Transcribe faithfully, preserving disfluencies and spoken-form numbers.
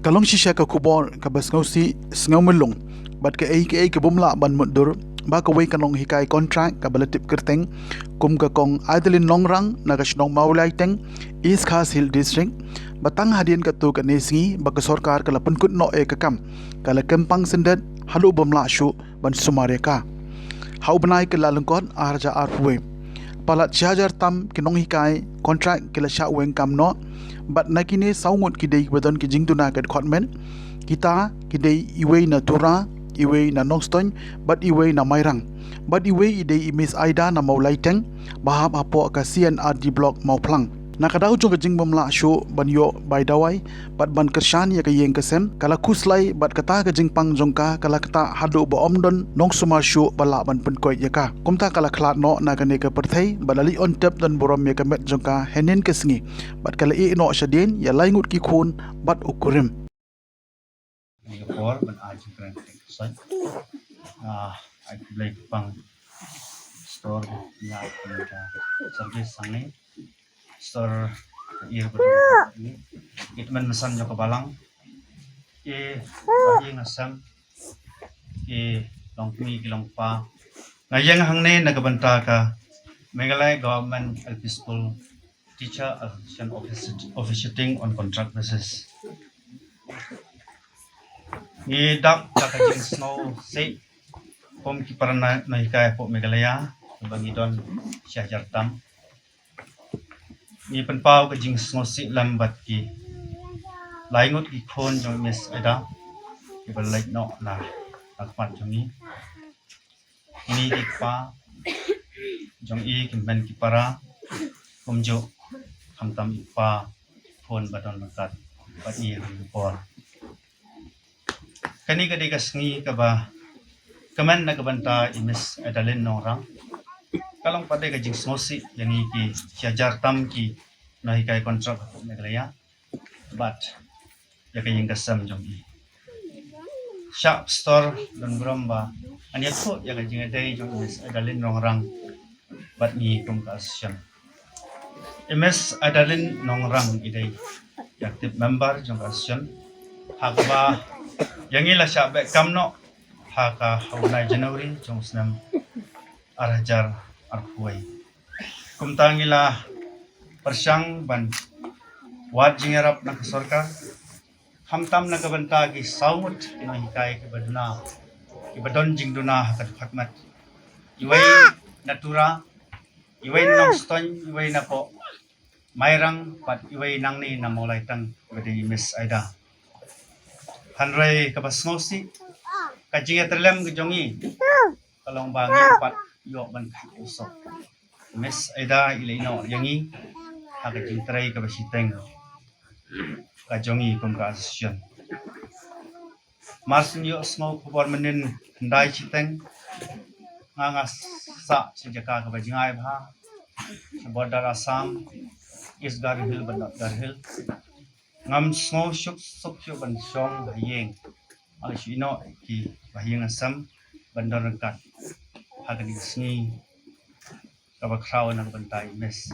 Ka long shisha ka khubor kaba sngewsih sngewmulung bad kaei kaei ka bym lah ban mutdur ba kawei ka nonghikai contract kaba la tip kyrteng kum ka Kong Adeline Nongrang na ka shnong Mawlaiteng, East Khasi Hills District, ba tang hadien katto katne sngi ba ka sorkar ka la pynkut noh ïa ka kam, ka la kyrpang syndet haduh bym lah shuh ban sumar ïa ka. Ha u bnai Kyllalyngkot ar hajar arphew, palat shi hajar tam ki nonghikai contract ki la shah weng kam noh, bad na kine saw ngut ki dei kiba don ki jingduna ka dkhot met. Kita ki dei iwei na Tura, iwei na Nongstoiñ, bad iwei na Mairang. Bad iwei i dei i Miss Aida na Mawlaiteng, ba hap hapoh ka C and R D Block Mawphlang. Na ka daw jong ka jingbym lah shuh ban ïoh bai dawai bad ban kyrshan ïa ka ïing ka sem, ka la khuslai bad kata ka jingpang jong ka ka la ktah haduh ba ym don nongsumar shuh ba lah ban pynkoit ïa ka. Kumta ka la khlad noh na kane ka pyrthei bad la leit on tep don burom ïa ka met jong ka hynnin ka sngi, bad ka la ïeh noh shadien ïa lai ngut ki khun bad u kurim. Ni ka por ban ai jingkren ka soi. Ah, ai khublei kyrpang Pastor, ïa ka service hangne. Pastor, ïa ba ni. It men masan jong ka balang. Ki ba ïing ha sem, ki longkmie ki longpa. Nga ïeng hangne na ka bynta ka Meghalaya Government L P School Teacher Association offici-, officiating on contract basis. Ngi dap da ka jingsngewsih kum ki para nonghikai hapoh Meghalaya, kaba ngi don shi hajar tam. Ngi pynpaw ka jingsngewsih lem bad ki lai ngut ki khun jong Miss Aida, kiba leit noh na, na khmat jong ngi. Ngi ki kpa jong i, ki hynmen ki para, kumjuh khamtam i kpa, khun ba don ryngkat bad i ha kane ka por. Kane ka dei ka sngi kaba kmen na ka bynta i Miss Adeline Nongrang. Ka long pat dei ka jingsngewsih ïa ngi ki shi hajar tam ki nonghikai contract hapoh Meghalaya bad ïa ka ïing ka sem jong i. Shah Pastor, don burom ba ngan ïathuh ïa ka jingïadei jong Miss Adeline Nongrang bad ngi kum ka association. I Miss Adeline Nongrang i dei active member jong ka association. Ha kaba ïa ngi la shah beh kam noh ha ka ha u bnai January jong u snem ar hajar arphew. Kumta ngi la pyrshang ban wad jingïarap na ka sorkar, khamtam na ka bynta ki saw ngut ki nonghikai kiba duna, kiba don jingduna ha ka dkhot met. Iwei na Tura, iwei na Nongstoiñ, iwei na poh Mairang, bad iwei nangne na Mawlaiteng, ba dei Miss Aida. Hynrei kaba sngewsih, ka jingïatreilang ka jong ngi ka long ba ngim pat ïoh ban kha u sop. Miss Aida i la ïehnoh ïa ngi ha ka jingtrei kaba shiteng ka jong ngi kum ka association. Mar shu ïohsngew khubor mynhynnin khyndai shiteng, nga nga sah sha jaka kaba jngai bha, sha border Assam, East Garo Hills bad North Garo Hills. Ngam sngew suk suk shuh ban shong ha ïing. Nga la shu ïehnoh ki ba ha ïing ha sem ban don ryngkat ha kane ka sngi kaba khraw na ka bynta i Miss.